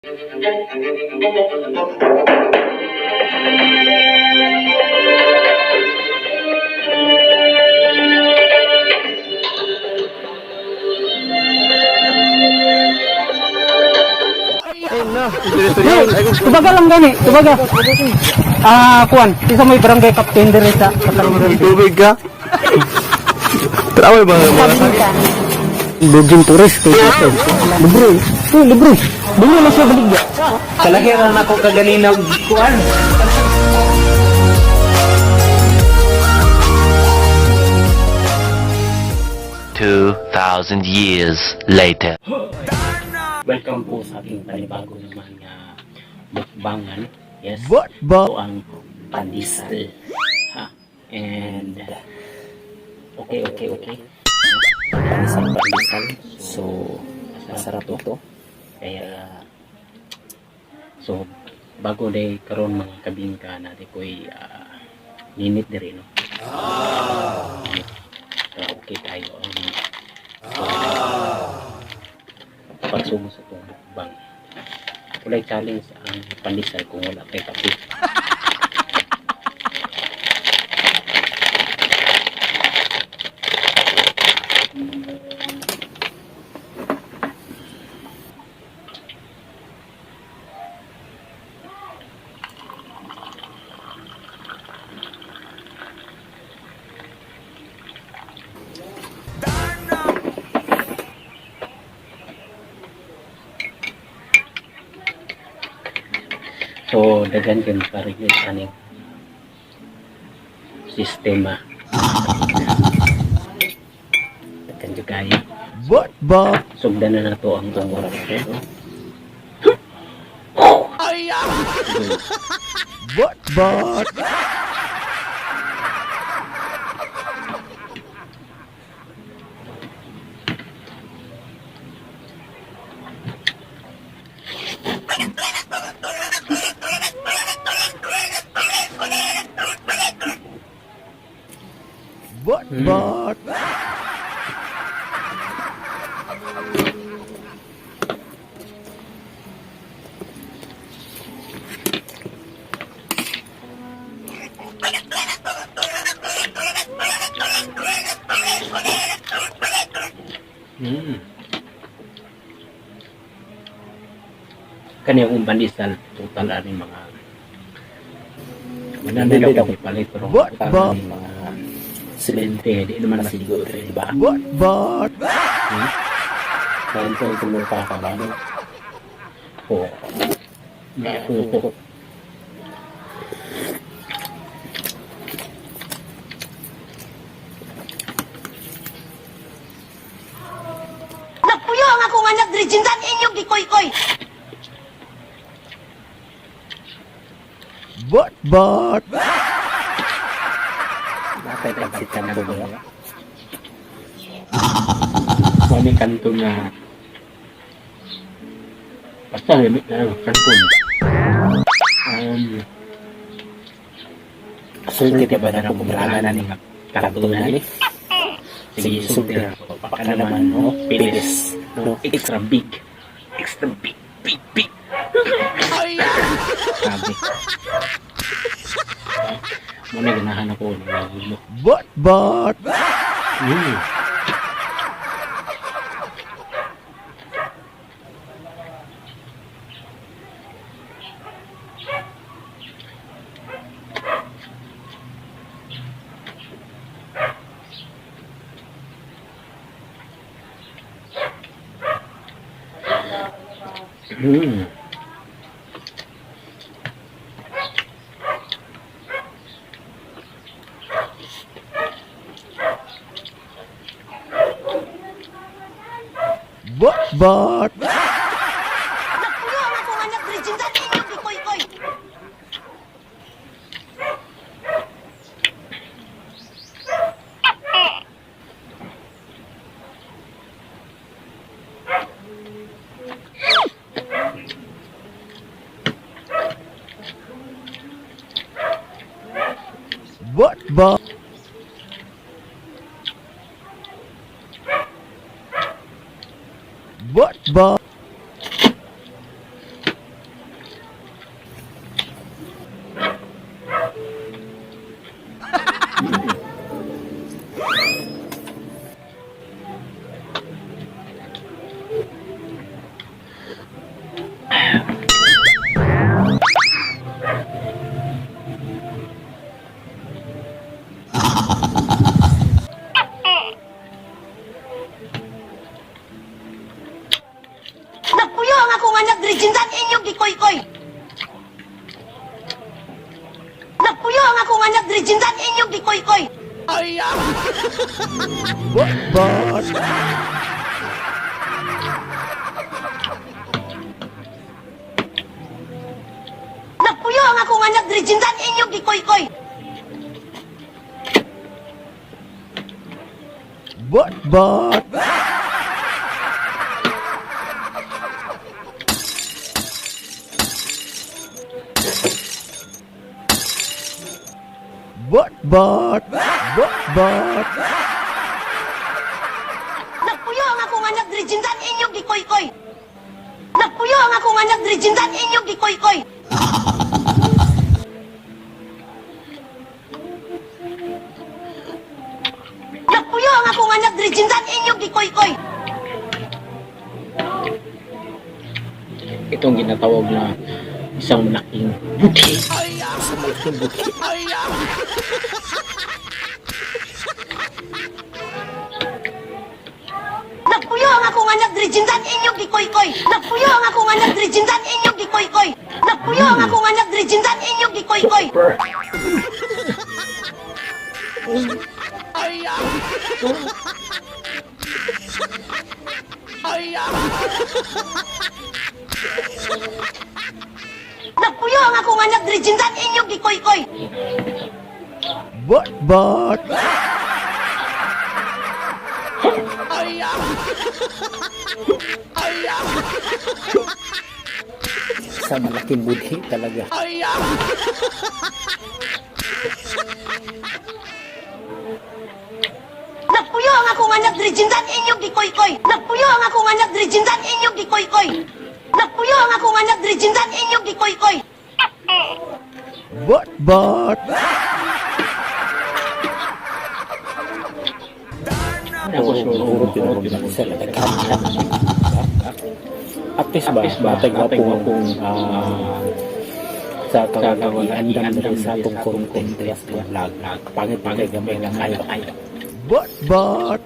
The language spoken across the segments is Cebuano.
Tubaga lang gani, tubaga. Ah, kuan, isa may barangay captain diri sa Katalong. Tubig ka? Traway ba? Virgin tourist kay ito. Libre. Oh, libre. Dili na siya baligya. Kalahiran ako kaganina kuan. 2,000 years later. Welcome po sa aking panibago naman nga mukbangan. Yes. What ba? Ito ang pandesal. Ha. And okay. Pandesal, pandesal. So, masarap ito. Kaya so bago day karon mga kabingka natin ko'y ninit diri, no. Ninit. Pero okay tayo ang pagsubo sa itong mukbang. Walay challenge ang pandesal kung wala kay kape. So, daghan kayo makarelate aning sistema. Daghan jud kayo. What ba? Sugdan na nato ang buong oras. What ba? What ba? Kani akong pandesal, total ani mga 100 ako ipalit pero What total ba? ani mga 70, di naman siguro, di ba? What ba? Kain ko ito pa ka ba? Oo. Oo. Nagpuyo ang akong anak diri jintan inyong gikoy-koy. What ba? Natay pansit kanto ba? Mami kanto nga. Basta limit na lang kanto. Sulti ka ba na kung na ni nga kanto na ni? Sige, sulti na ako. Baka naman, no? Pilis. No? Extra big. Extra big, big, big. Sabi. Muna ganahan ako ng gulo. What ba? What ba? Nagpuyo ang akong anak diri jintan inyong gikoy-koy. What ba? What ba? diri Jindan inyong gikoy-koy. Nagpuyo ang akong anak diri Jindan inyong gikoy-koy. What but? Nagpuyo ang akong anak diri Jindan inyong gikoy-koy. What but? What but? What but? Nagpuyo ang akong anak diri Jindan inyong gikoy-koy. Nagpuyo ang akong anak diri Jindan inyong gikoy-koy. Nagpuyo ang akong anak diri Jindan inyong gikoy-koy. Itong ginatawag na isang malaking budhi. Isang malaking budhi. Nagpuyo ang akong anak diri Jindan inyong gikoy-koy. Nagpuyo ang akong anak diri Jindan inyong gikoy-koy. Nagpuyo ang akong anak diri Jindan inyong gikoy-koy. Super. Nagpuyo ang akong anak diri Jindan inyong gikoy-koy. What but? Sa malaking budhi talaga. Nagpuyo ang akong anak diri Jindan inyong gikoy-koy. Nagpuyo ang akong anak diri Jindan inyong gikoy-koy. Nagpuyo ang akong anak diri Jindan inyong gikoy-koy. What but? Ako sure. At least ba, matay gwapong sa kagawa andam na rin sa atong content sa vlog. Pangit pangit gamay lang ayo. What but?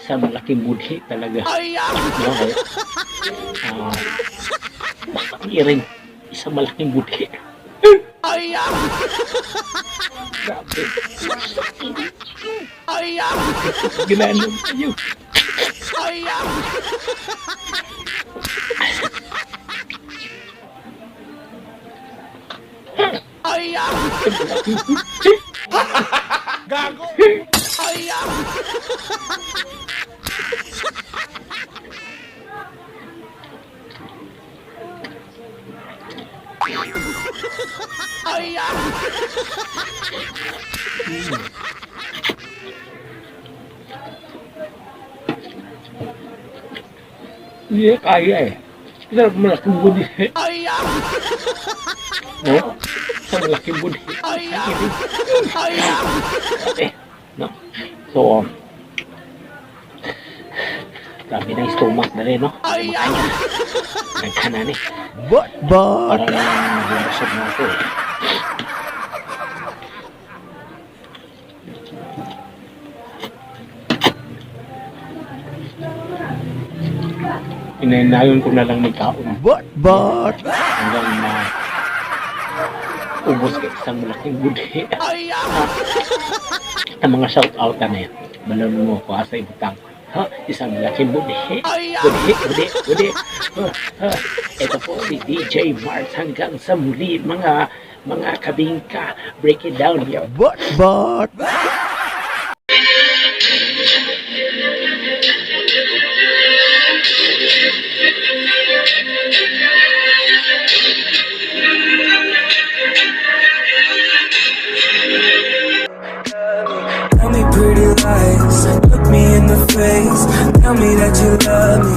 Sa malaking budhi talaga. No, kaya, basta ang iring, isang malaking budhi. Grabe. Ginano kayo. Hindi kaya eh. Isang malaking budhi. No? Isang malaking budhi. Okay. No? So, grabe na yung stomach na rin, no? Kumakain na. Nagkana ni. What but? Parang nabubusog na ako eh. Inayon ko na lang magkaon What but? Hanggang ma ubos ka isang malaking budhi. Ang mga shout out na yan. Balon mo ko asa ibutang. Ha? Isang malaking budhi. Budhi, budhi, budhi. Ha, ha. Ito po si DJ Mars hanggang sa muli, mga kabingka. Break it down, yo. What but? Tell me pretty lies, look me in the face. Tell me that you love me.